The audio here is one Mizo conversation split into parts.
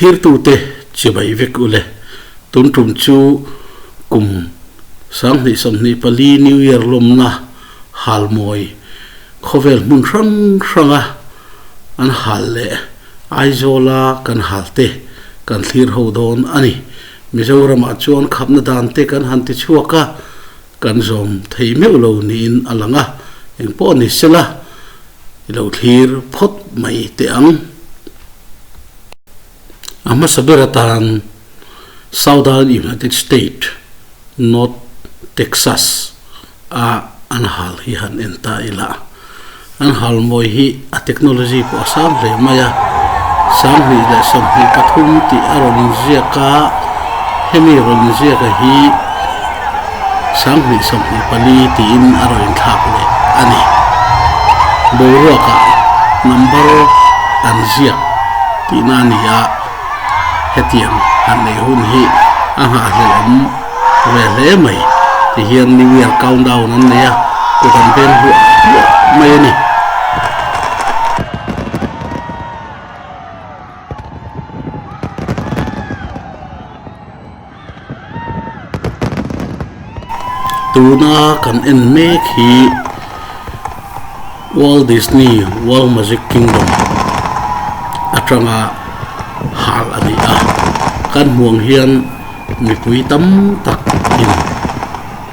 Thlirtute chibai vek ule. Tun tum chu kum 2024 New Year lawmna halmawi khawvel hmun hrang hranga an hal leh Aizawla kan halte kan thlir ho dawn a ni. Mizoramah chuan khapna dante kan han ti chhuak a, kan zawm thei meuh lo niin a lang a, engpawh ni sela i lo thlir phawt mai teh ang. A hmasa ber atan Southern United State, North Texas a an hal hi han en ta ila. An hal mawi hi a technology pawh a sang hle mai a, 2023 tih a rawn inziak a, hemi rawn inziaka hi 2024 tiin a rawn inthlak leh a ni. Boruakah number an ziak tihna a ni a, hetiang han neih hun hi a nghahhlelh awm ve hle mai. Tihian New Year countdown an nei a, kut an veng hluah hluah mai a ni. Tuna kan en mek hi Walt Disney World Magic Kingdom atanga hal a ni a, kan hmuh ang hian mipui tam tak in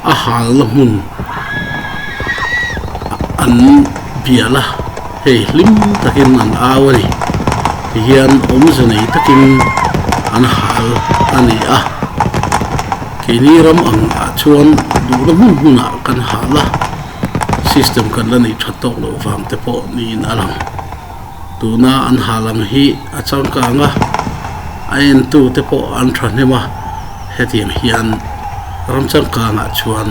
a halna hmun an bial a, hei hlim takin an au a ni. Tihian awmze nei takin an hal a ni a, keini ram ang ah chuan duhna hmun hmunah kan hal a, system kan la neih that tawk loh vang te pawh niin a lang. Tuna an hal ang hi a changkang a, a entu te pawh an thahnem a, hetiang hian ram changkangah chuan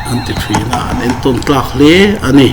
an ti thin a, an entawn tlak hle a ni.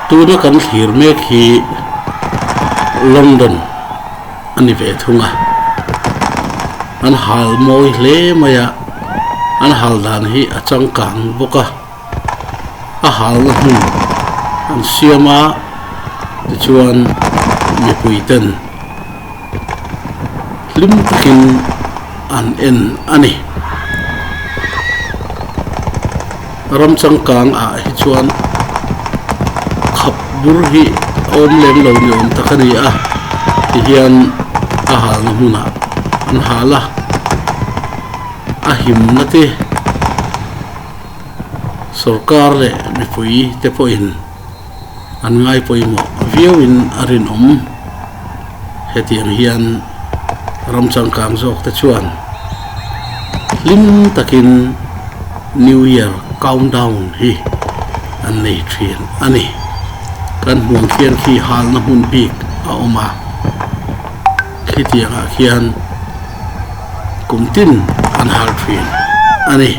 Tuna kan thlir mek hi London a ni ve thung a, an hal mawi hle mai a, an hal dan hi a changkang bawk a, a halna hmun an siam a tichuan mipui ten hlim takin an en a ni. Ram changkang ah hi chuan khap bur hi a awm lem lo ni awm tak a ni a, tihian a halna hmunah an hal a, a himna te sorkar leh mipui te pawhin an ngai pawimawh viauin a rinawm. Hetiang hian ram changkang zawk te chuan hlim takin New Year countdown hi an nei thin a ni. Kan hmuang khian khi halna hmun bik a awm a, khitiangah khian kum tin an hal thin a ni.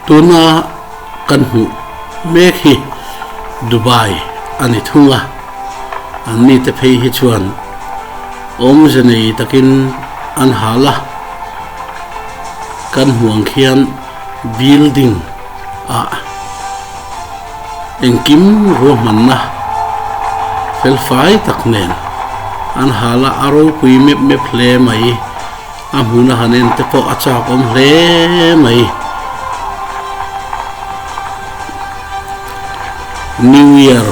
Tuna kan hmuh mek hi Dubai a ni thung a, an mite phei hi chuan awmze nei takin an hal a, kan hmuh ang khian building ah engkim ruahmanna felfai tak nen an hal a, a ropui mep mep hle mai. A hmun a han en te pawh a chak awm hle mai. New Year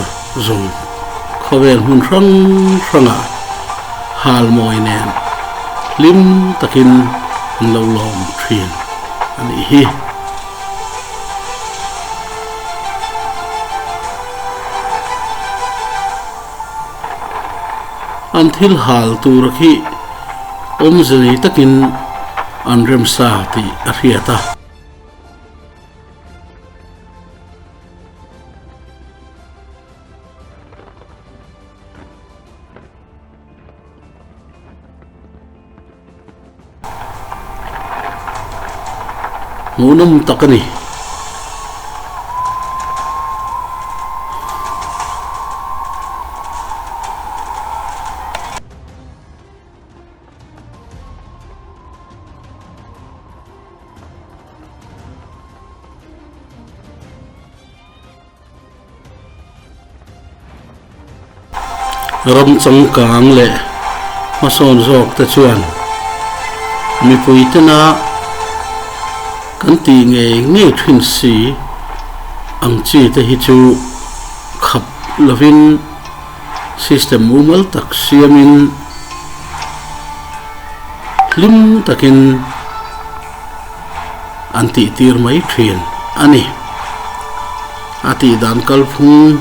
zawng khawvel hmun hrang hrangah hal mawi nen hlim takin an lo lawm thin a nih hi. An thil hal tur khi awmze nei takin an remsa tih a hriat a. Hmuhnawm tak a ni. Ram changkang leh hmasawn zawk te chuan mipui tena kan tih ngei ngei thin si ang chi te hi chu khap lovin system mumal tak siamin hlim takin an tih tir mai thin a ni. A tih dan kalphung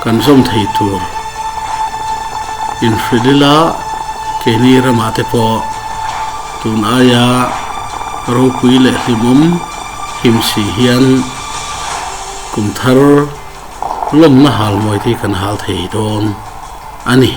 kan zawm thei tur inhrilh ila keini ramah te pawh tun aia ropui leh hlimawm him si hian kum thar lawmna hal mawi te hi kan hal thei dawn a ni.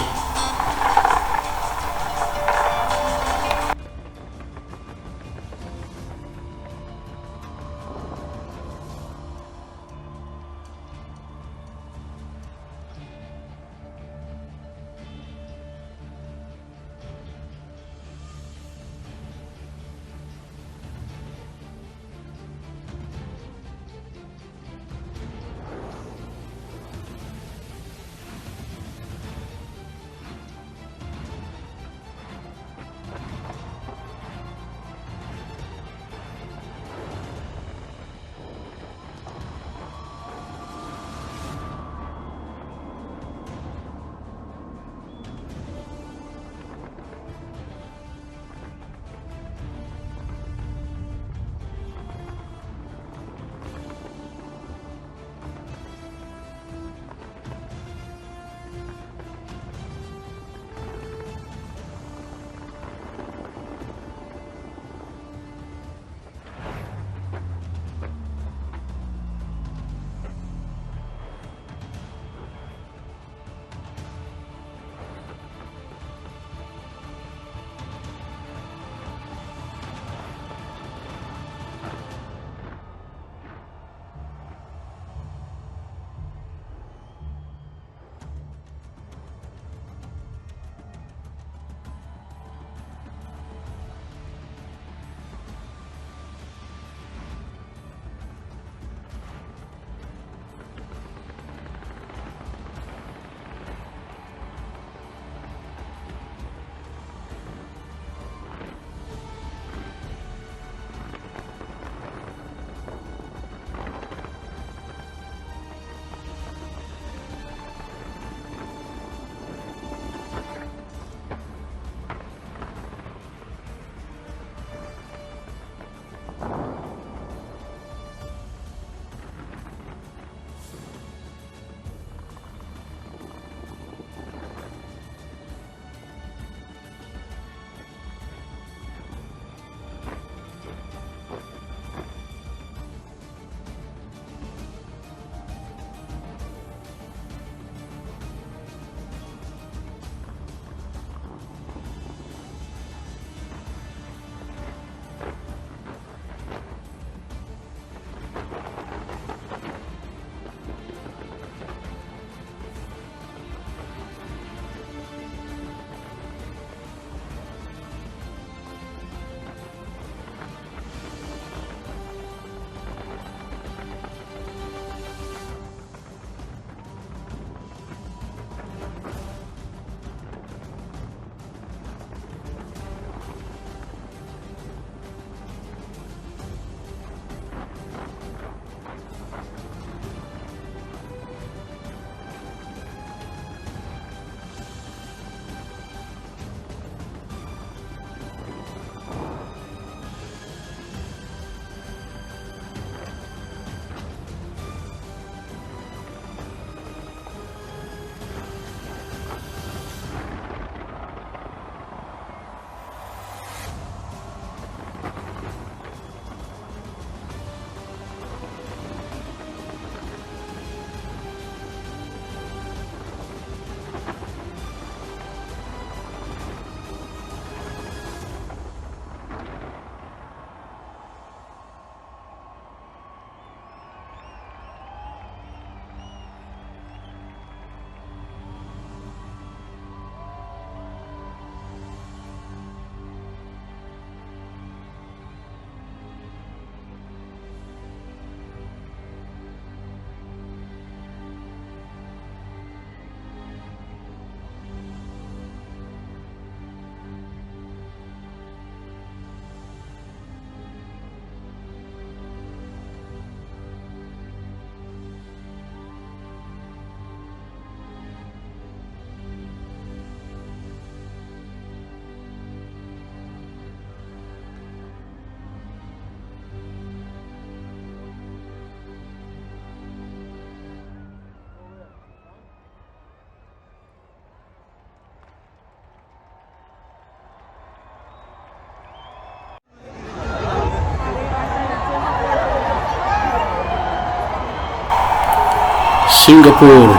Singapore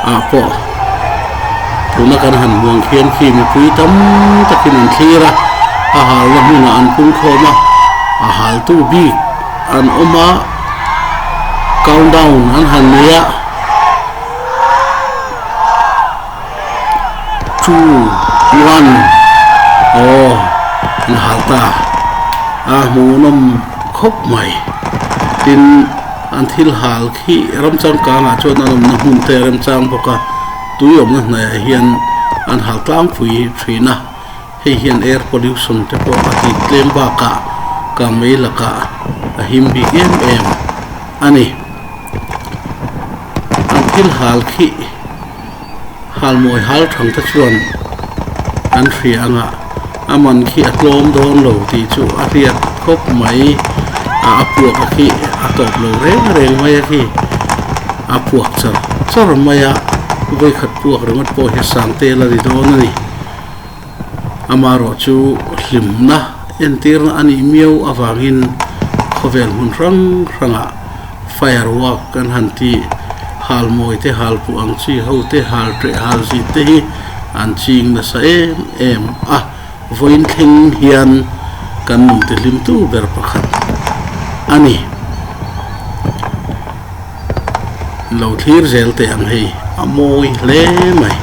ah pawh tuna kan han hmuh ang khian khi mipui tam takin an thlir a, a halna hmunah an pungkhawm a, a haltu bik an awm a, countdown an han nei a. Two, one, aw an hal ta a hmuhnawm khawp mai tin an thil hal khi ram changkangah chuan an awmna hmun te a remchang bawk a tui awmna hnaihah hian an hal tlangpui thin a hei hian air pollution te pawh a tih tlem bakah kangmei lakah a him bik em em a ni an thil hal khi. Halmawi hal thang te chuan an hria ang a, a man khi a tlawm dawn lo tih chu a hriat khawp mai a, a puak a khi a tawp lo reng reng mai a khi, a puak char char mai a, vawikhat puak ringawt pawh hi sang tel a ni dawn a ni. Amaherawh chu hlimna entirna a nih miau avangin khawvel hmun hrang hrangah firework kan han tih halmawi te halpuh ang chi ho te hal ṭeh hal zit te hi an ching nasa em em a, vawiin thleng hian kan nun tihlimtu ber pakhat a ni. Lo thlir zel teh ang hei a mawi hle mai.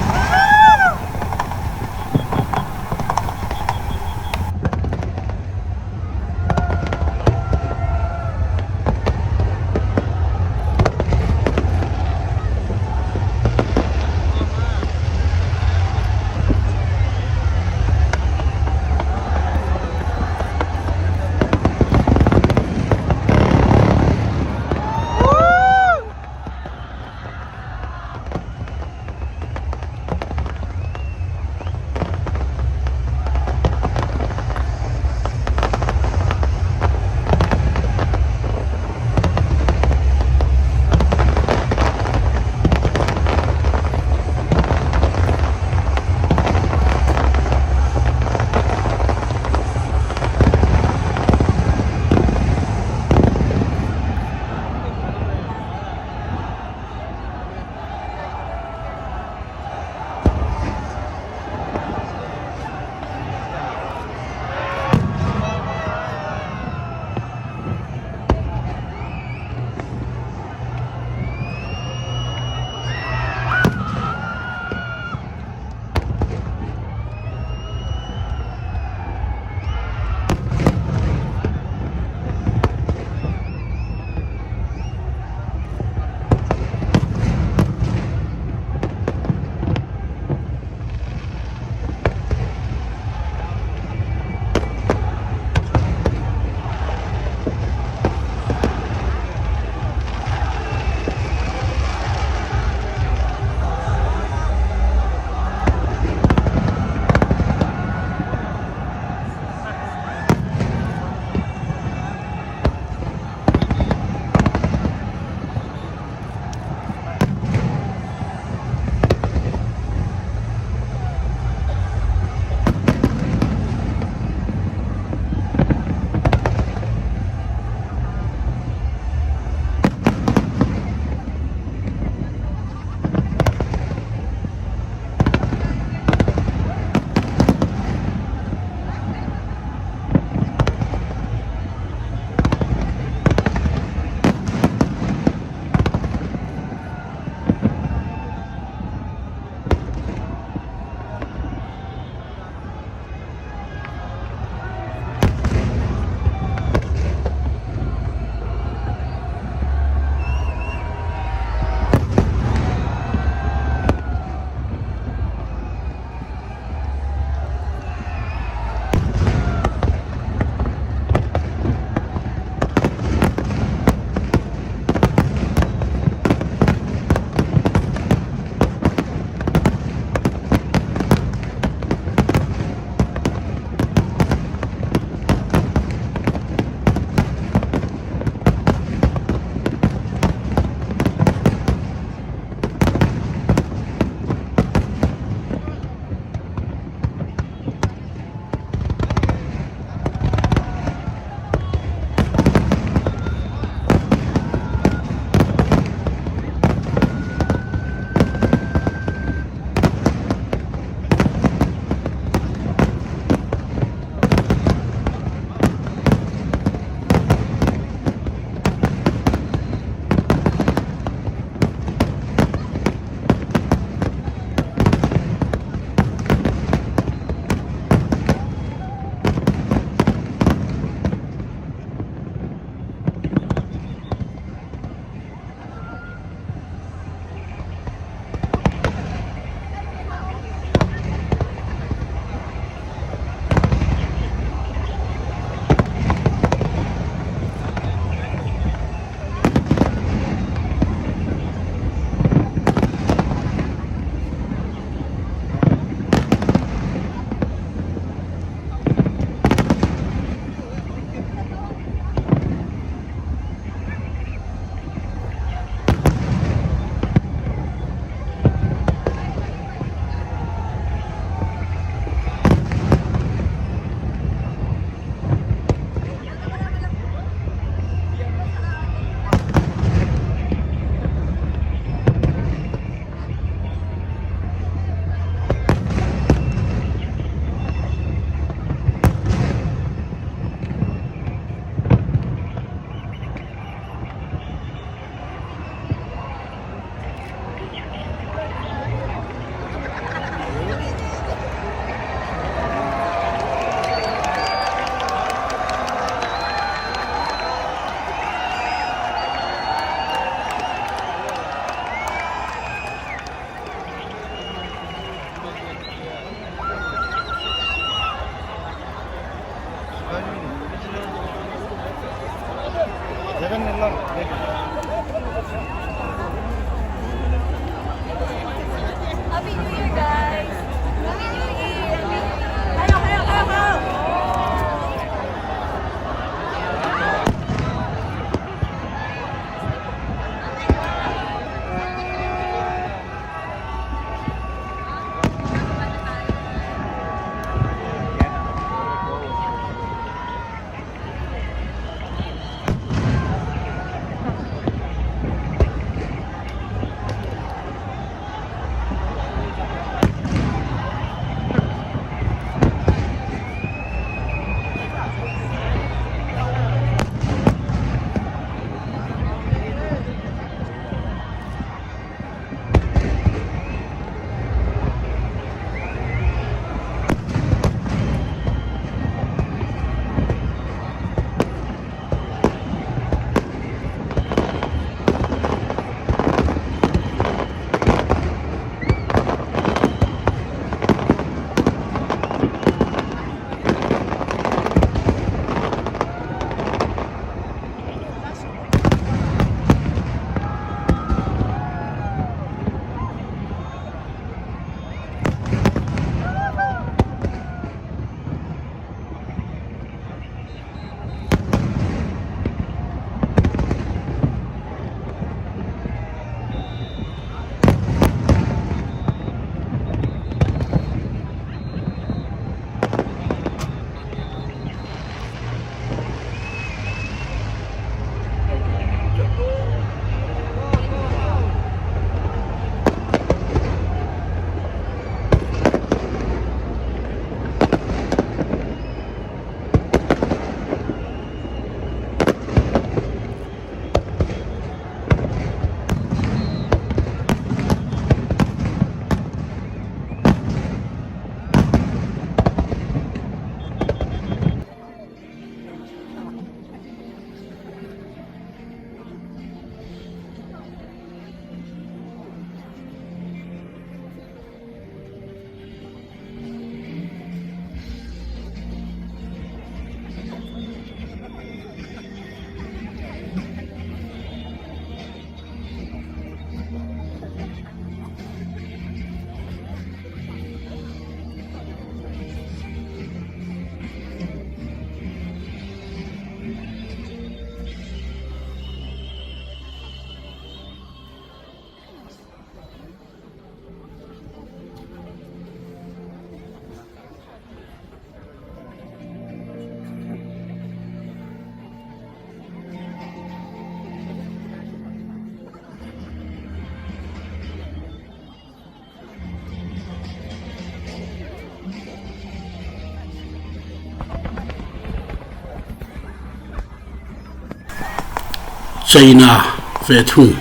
China ve thung.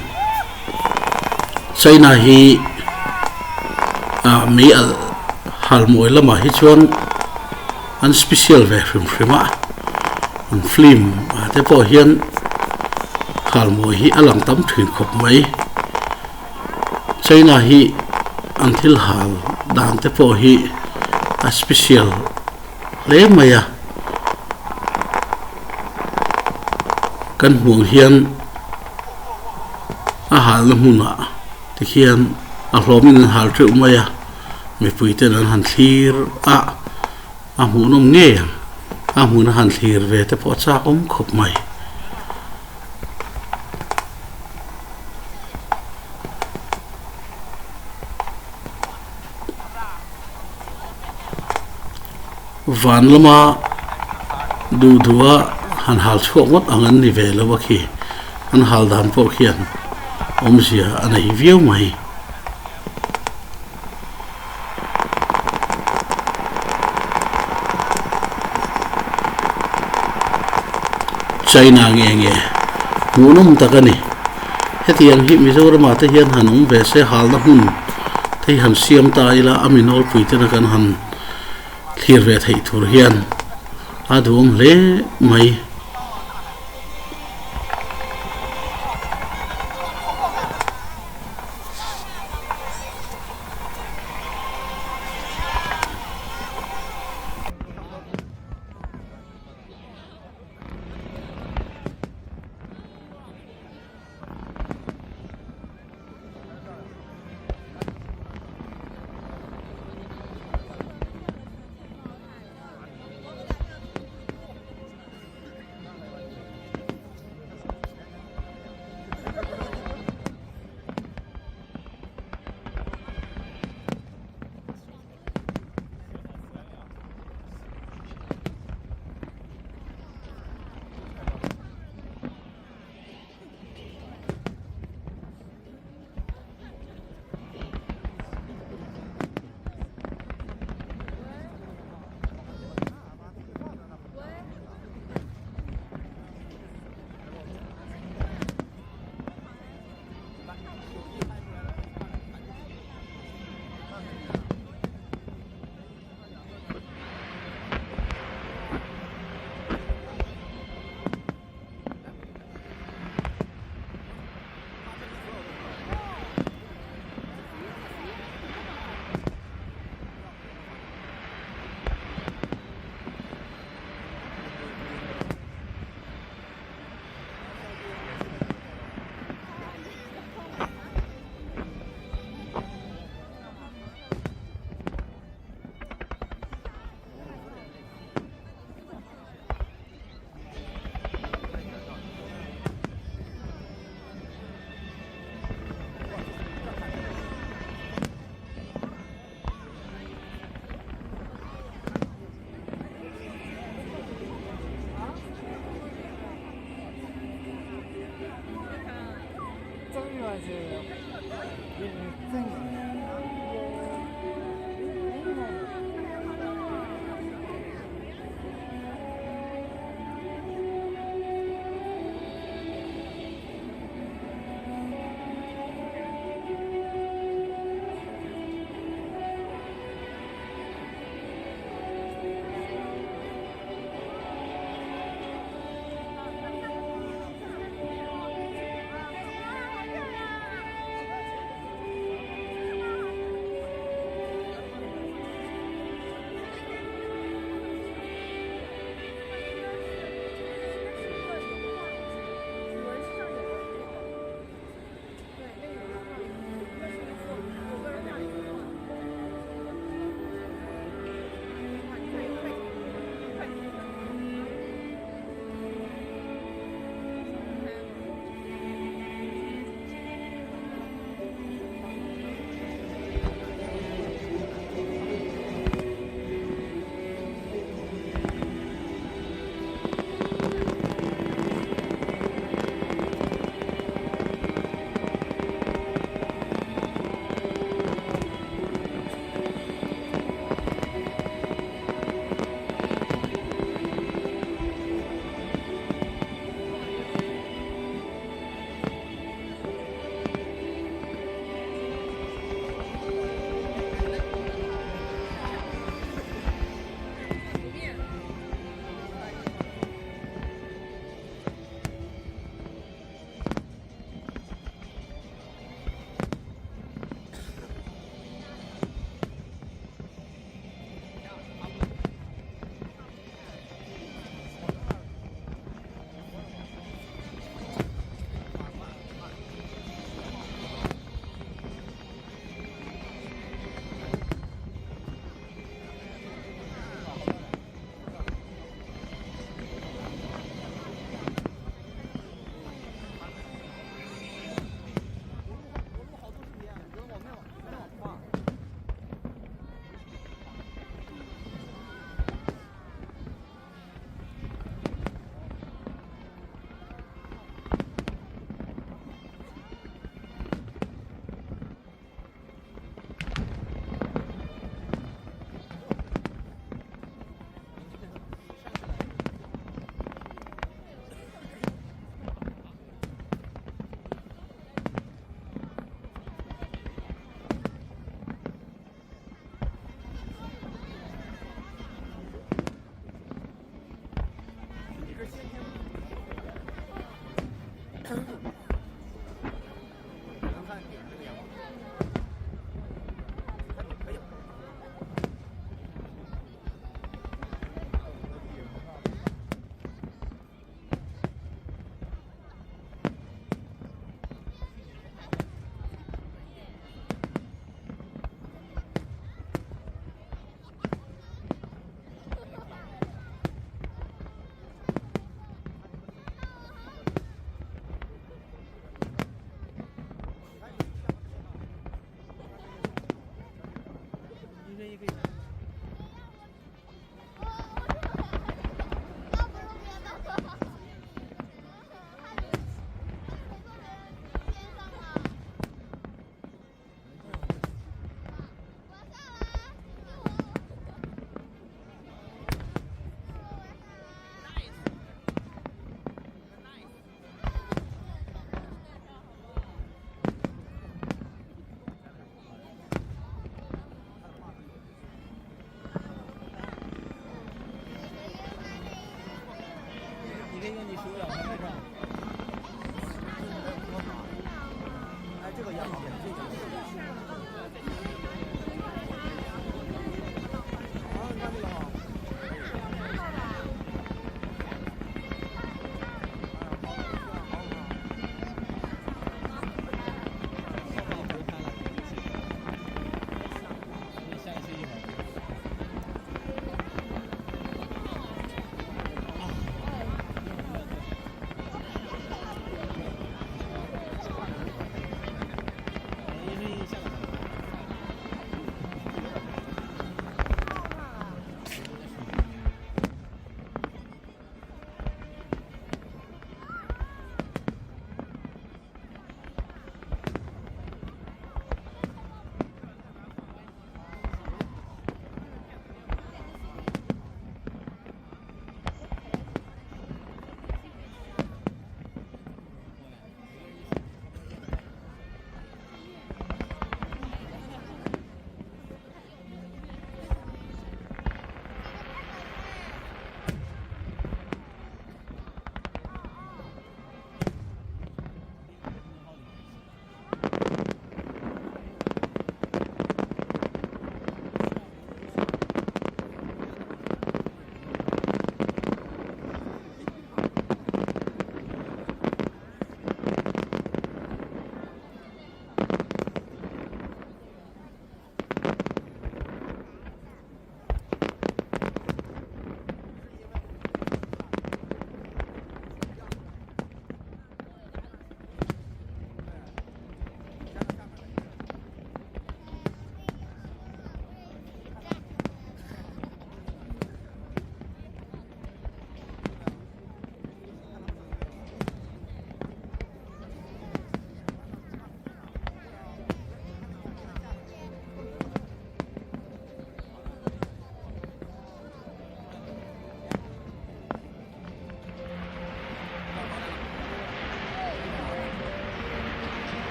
China hi ah mei alh halmawi lamah hi chuan an special ve hrim hrim a, an film ah te pawh hian halmawi hi a lang tam thin khawp mai. China hi an thil hal dan te pawh hi a special hle mai a, kan hmuh ang hian a halna hmunah tikhian a hlawmin an hal teuh mai a, mipui ten an han thlir a, a hmuhnawm ngei ang, a hmun a han thlir ve te pawh a chak awm khawp mai. Van lama duh duha han hal chhuak ngawt ang an ni ve lo a khi an hal dan pawh khian awmzia a nei viau mai. China nge nge hmuhnawm tak a ni. Hetiang hi Mizoramah te hian han awm ve se halna hmun te hi han siam ta ila a mi nawlpui tena kan han thlir ve theih tur hian a duhawm hle mai.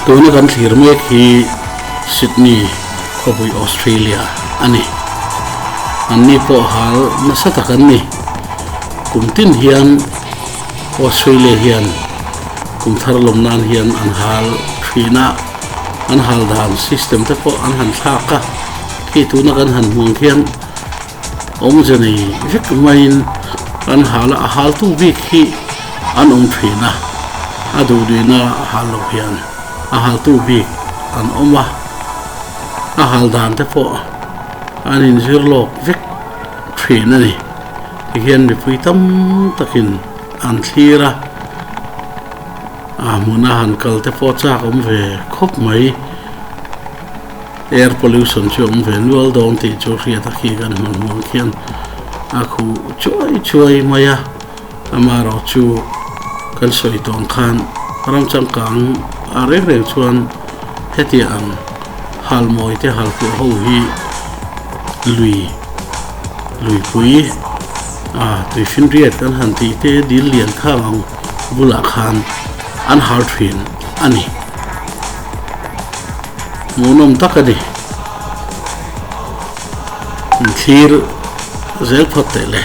Tuna kan thlir mek hi Sydney khawpui Australia a ni. Anni pawh hal nasa tak an ni. Kum tin hian Australia hian kum thar lawm nan hian an hal thin a, an hal dan system te pawh an han thlak a, khi tuna kan han hmuh ang khian awmze nei vek maiin an hal a, a haltu bik hi an awm thin a, a duhduihna a hal loh hian a haltu bik an awm a, a hal dan te pawh an inzir lawk vek thin a ni. Tihian mipui tam takin an thlir a, a hmuna han kal te pawh chak awm ve khawp mai. Air pollution chu awm ve nual dawn tih chu hriat a khi kan hmuh hmuh ang khian a khuh chuai chuai mai a, amaherawh chu kan sawi tawh ang khan ram changkang ah reng reng chuan hetiang ang halmawi te halpuah ho hi lui luipui a tuifinriat kan han tih te dil lian khang ang bulah khan an hal thin a ni. Hmuhnawm tak a ni. Thlir zel phawt teh le.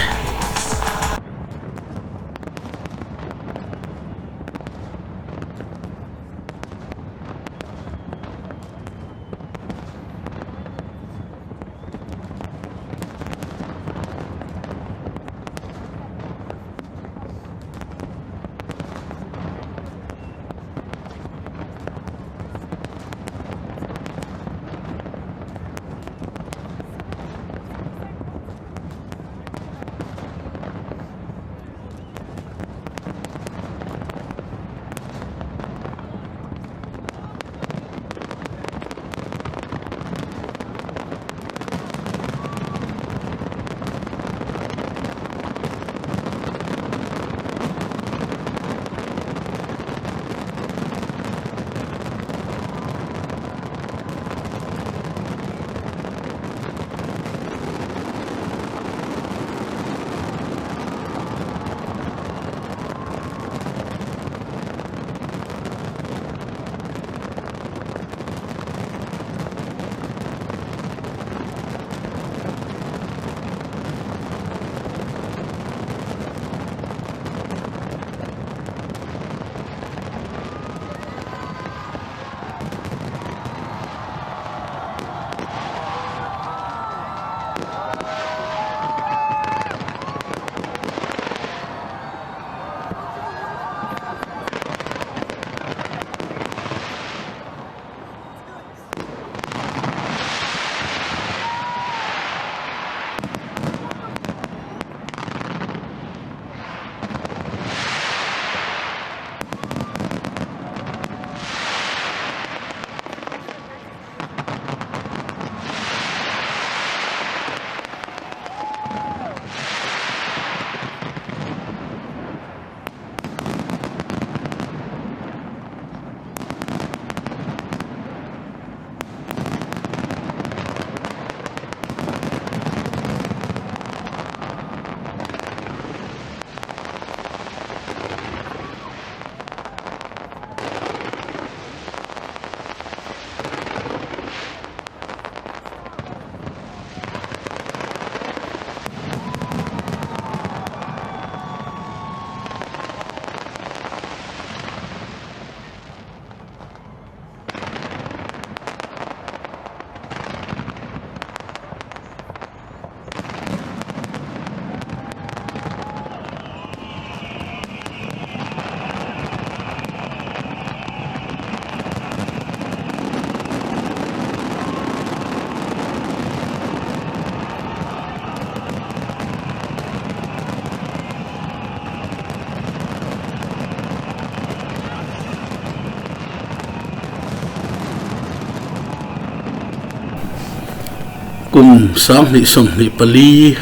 Kum 2024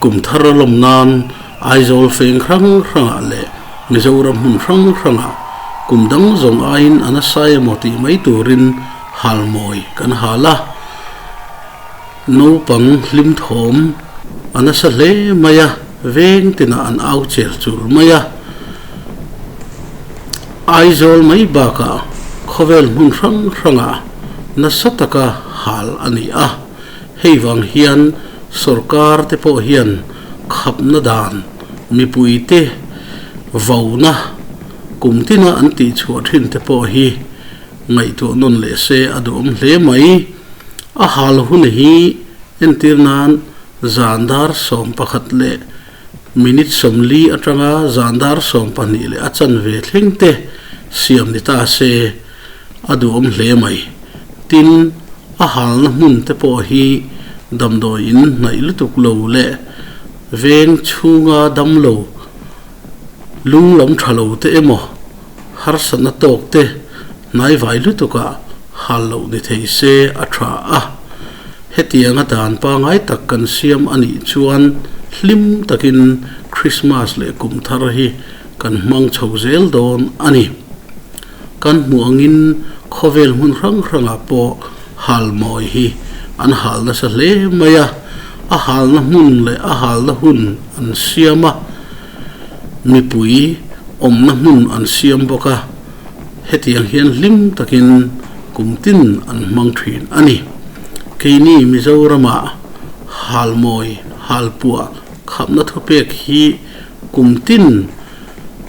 kum thar a lawm nan Aizawl feng hrang hrangah leh Mizoram hmun hrang hrangah kum dang zawng aiin a nasa emaw tih mai turin halmawi kan hal a. Naupang hlim thawm a nasa hle mai a, veng tinah an au chel chul mai a. Aizawl mai bakah Khawvel hmun hrang hrangah nasa taka hal a ni a, hei vang hian sorkar te pawh hian khapna dan mipuite vauna kum tina an tihchhuah thin te pawh hi ngaihtuah nawn leh se a duhawm hle mai. A hal hun hi entir nan zan dar 11 leh minute 40 atanga zan dar 12 leh a chanve thleng te siam ni ta se a duhawm hle mai. Tin, a halna hmun te pawh hi damdawi in hnaih lutuk lo leh veng chhunga damlo lung lam tha lo te emaw harsatna tawk te hnaivai lutukah hal loh ni thei se a tha a. Hetianga dan pangai tak kan siam a nih chuan hlim takin Krismas leh kum thar hi kan hmang chho zel dawn a ni. Kan hmuh angin khawvel hmun hrang hrangah pawh hal mawi hi an hal nasa hle mai a, a halna hmun leh a halna hun an siam a, mipui awmna hmun an siam bawk a, hetiang hian hlim takin kum tin an hmang thin a ni. Keini Mizoramah halmawi halpuah khapna thupek hi kum tin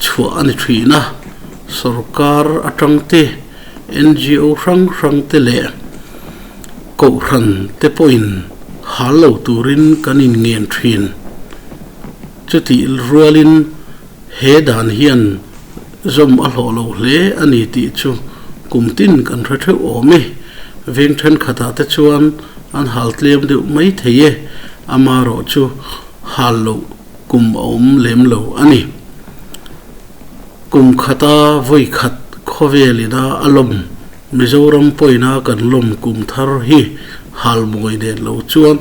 chhuah a ni thin a, sorkar atang te, NGO hrang hrang te leh Kohhran te pawhin hal lo turin kan inngen thin. Chutih rualin he dan hian zawm a hlawh lo hle a ni tih chu kum tin kan hre theuh awm e. Veng thenkhatah te chuan an hal tlem deuh mai thei e, amaherawhchu hal loh kum a awm lem lo a ni. Kum khata vawi khat khawvel ina a lawm Mizoram pawina kan lawm kum thar hi halmawi nen lo chuan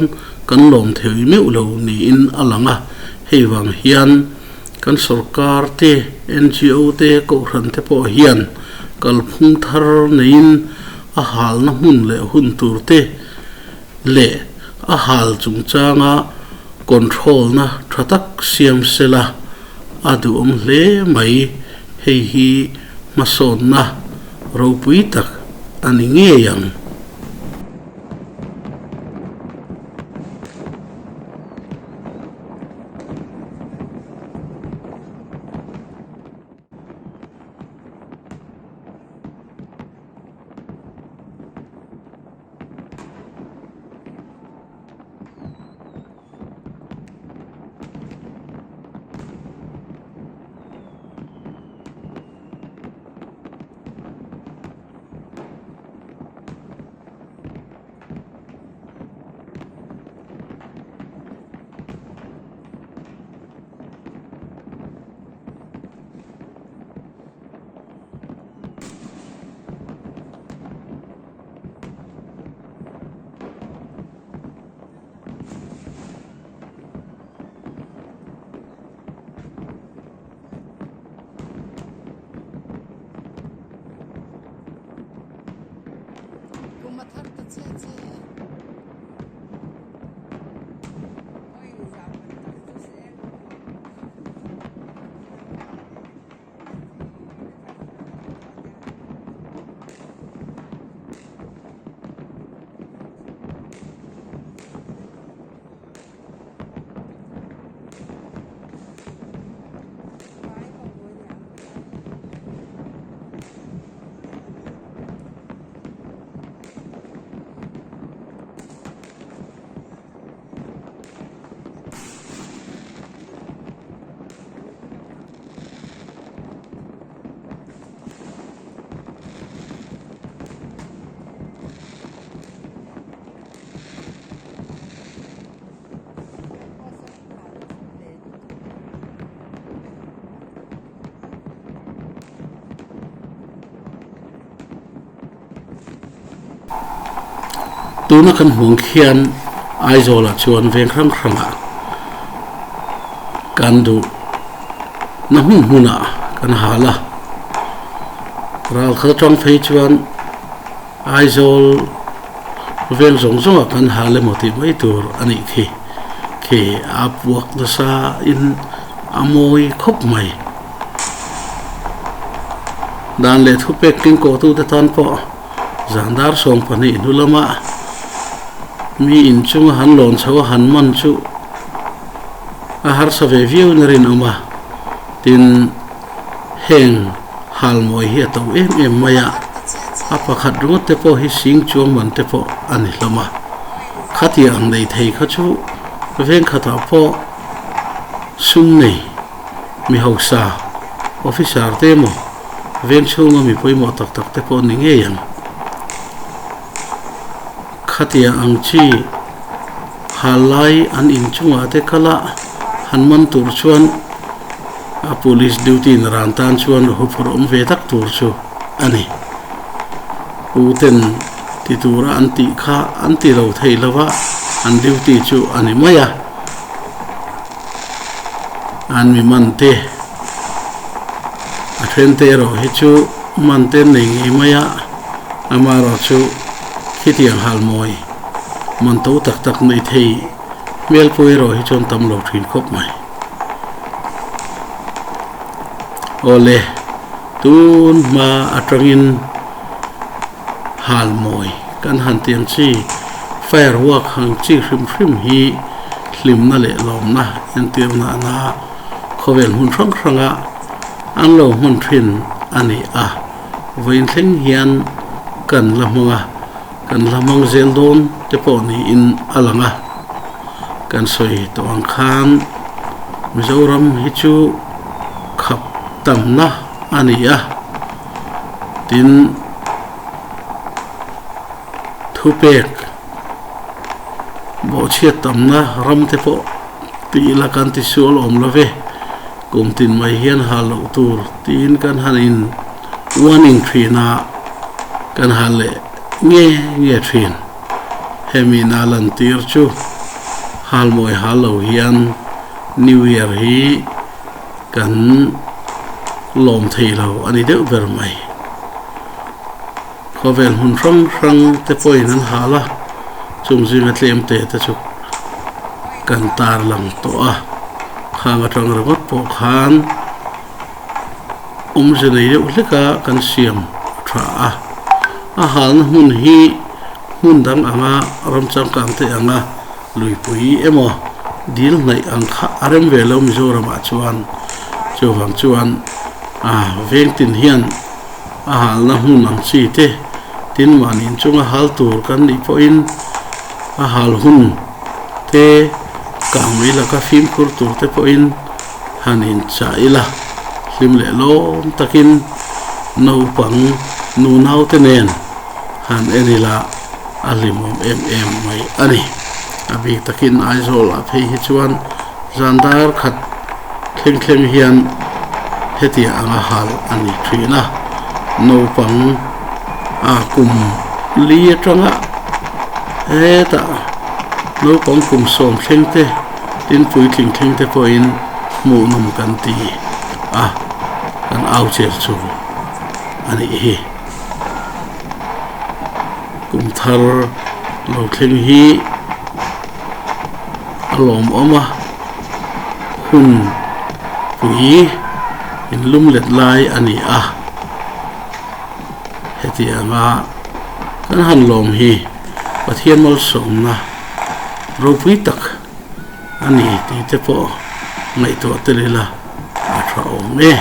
kan lawm thei meuh lo niin a lang a, hei vang hian kan sorkar te, NGO te, Kohhran te pawh hian kalphung thar neiin a halna hmun leh hun tur te leh a hal chungchanga control-na tha tak siam sela a duhawm hle mai. Hei hi hmasawnna ropui tak a ni ngei ang. Tuna kan hmuh ang khian Aizawlah chuan veng hrang hrangah kan duh na hmun hmunah kan hal a, ral khat atang phei chuan Aizawl veng zawng zawngah kan hal emaw tih mai tur a nih khi. Khi a puak nasa in a mawi khawp mai. Dan leh thupek kengkawhtute tan pawh zan dar 12 hnu lama mi inchunga han lawn chho a han man chu a harsa ve viau in a rinawm a. Tin, heng halmawi hi a to em em mai a, a pakhat ringawt te pawh hi sing chuang man te pawh a ni hlawm a. Khatia ang nei thei kha chu veng khatah pawh sum nei mi hausa, officer te emaw veng chhunga mi pawimawh tak tak te pawh ni ngei ang. Khatia ang chi hal lai an inchungah te kal a, han man tur chuan a police duty in ran tan chuan huphurh awm ve tak tur chu a ni. U ten ti tura an tih kha an ti lo thei lo va, an duty chu a ni mai a. An mi man te a then te erawh hi chu man te an nei ngei mai a, amaherawhchu khitiang halmawi man to tak tak nei thei hmel pawh erawh hi chuan tam lo thin khawp mai. Awle, tun hma atangin halmawi kan han ti ang chi, firework ang chi hrim hrim hi hlimna leh lawmna entir nana khawvel hmun hrang hranga an lo hman thin a ni a. Vawiin thleng hian kan la hmang a, kan la hmang zel dawn te pawh niin a lang a. Kan sawi tawh ang khan Mizoram hi chu khap tamna a ni a, tin thupek bawhchhiat tamna ram te pawh tih ila kan tisual awm lo ve. Kum tin mai hian hal loh tur tiin kan han in warning thin a, kan hal leh nge nge thin. Hemi na lantir chu halmawi hal lo hian New Year hi kan lawm thei lo a ni deuh ber mai. Khawvel hmun hrang hrang te pawhin an hal a, chung zinga tlem te te chu kan tar lang tawh a, khang atang ringawt pawh khan awmze nei deuh hlek a kan siam tha a, a halna hmun hi hmun dang anga ram changkang te anga luipui emaw dil hnaih ang kha a rem ve lo Mizoramah chuan chuvang chuan ah veng tin hian. A halna hmun ang chi te, tin mahni inchunga hal tur kan nih pawhin a hal hun te kang mai laka fimkhur tur te pawhin han inchah ila, hlim leh lawm takin naupang nunau te nen han en ila a hlimawm em em mai a ni. A bik takin Aizawl ah phei hi chuan zan dar khat thleng thleng hian hetiang anga hal a ni thin a, naupang a kum li atanga hetah naupang kum sawm thleng te tin puitling thleng te pawhin hmuhnawm kan ti a, kan au cher chu a nih hi. Kum thar lo thleng hi a lawmawm a, hun pui in lum let lai a ni a, hetianga kan han lawm hi Pathian malsawmna ropui tak a ni tih te pawh ngaihtuah tel ila a tha awm e.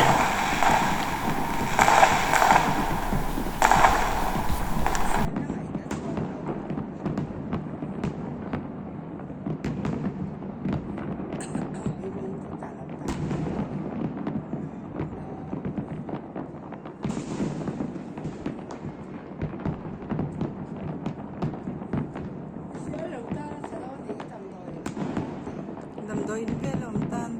Damdawiin vel a awm tan.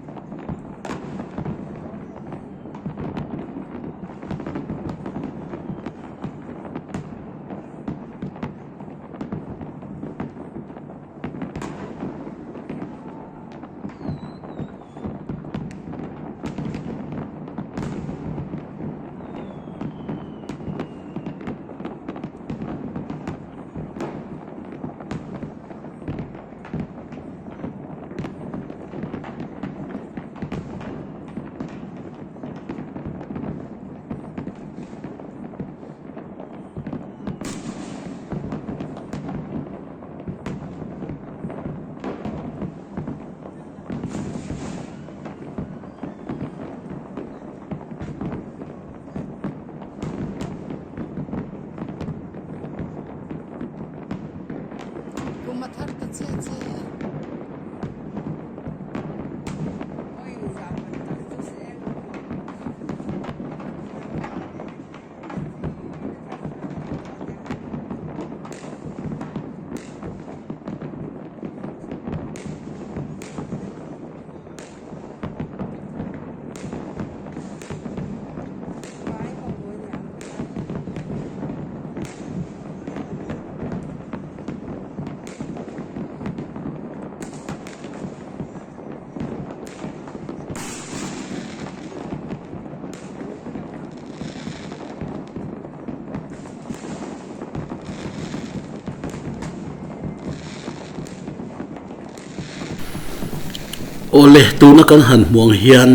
Awle, tuna kan han hmuang hian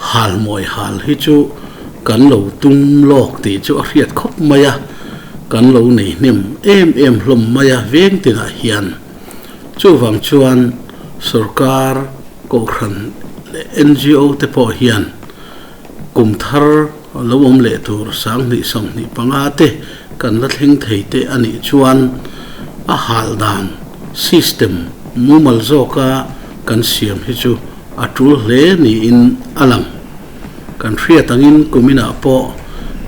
halmawi hal hi chu kan lo tum lawk tih chu a hriat khawp mai a, kan lo nei hnem em em hlawm mai a veng tinah hian. Chuvang chuan sorkar, kohhran leh NGO te pawh hian kum thar lo awm leh tur 2025 te kan la thleng thei te a nih chuan a hal dan system mumal zawka kan siam hi chu a tul hle niin a lang. Kan hriat angin kuminah pawh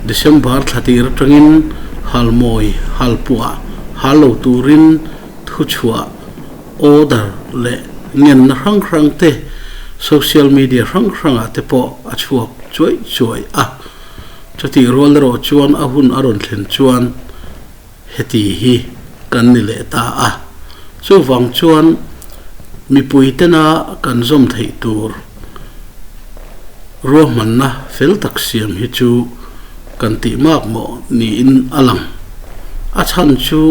December thla tir atangin halmawi halpuah hal lo turin thuchhuah order leh ngenna hrang hrang te social media hrang hrangah te pawh a chhuak chuai chuai a. Chutih rual erawh chuan a hun a rawn thlen chuan heti hi kan ni leh ta a. Chuvang chuan mipui tena kan zawm theih tur ruahmanna fel tak siam hi chu kan tih mak mawh niin a lang. A chhan chu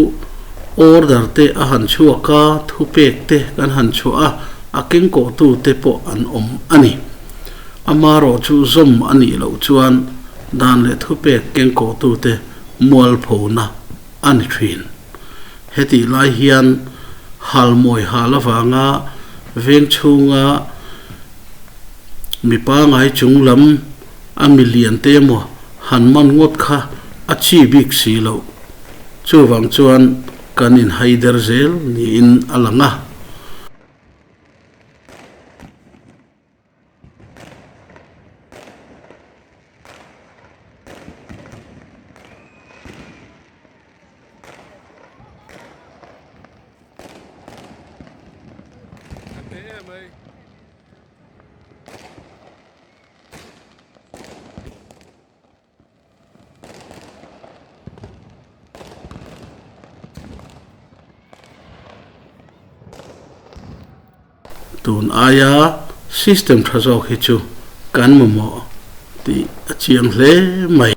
order te a han chhuak a, thupek te kan han chhuah a, a kengkawhtu te pawh an awm a ni. Amarawh chu zawm a nih loh chuan dan leh thupek kengkawhtute mualphona a ni thin. Hetih lai hian halmawi hal avanga veng chhunga mi pangai chung lam a milian te emaw han man ngawt kha a chi bik si loh. Chuvang chuan kan inhaider zel niin a lang a. Tun aia system tha zawk hi chu kan mamawh tih a chiang hle mai.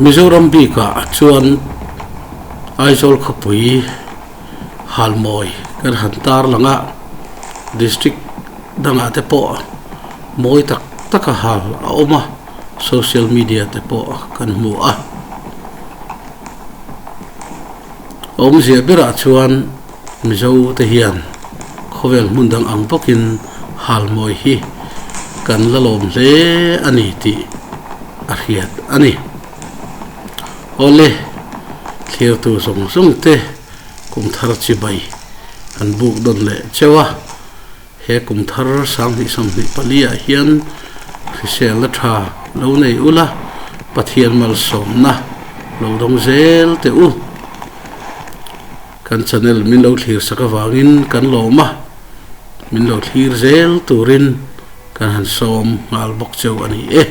Mizoram bikah chuan Aizawl khawpui halmawi kan han tar lang a, district dangah te pawh mawi tak tak a hal a awm a, social media te pawh kan hmu a. Awmzia berah chuan Mizo te hian khawvel hmun dang ang bawkin halmawi hi kan la lawm hle a ni tih a hriat a ni. Awle, thlirtu zawng zawng te kum thar chibai an buk dawn leh cheu a. He kum thar 2024 ah hian hriselna tha lo nei ula, Pathian malsawmna lo dawng zel teh u. Kan channel min lo thlir sak avangin kan lawm a, min lo thlir zel turin kan han sawm nghal bawk cheu a ni e.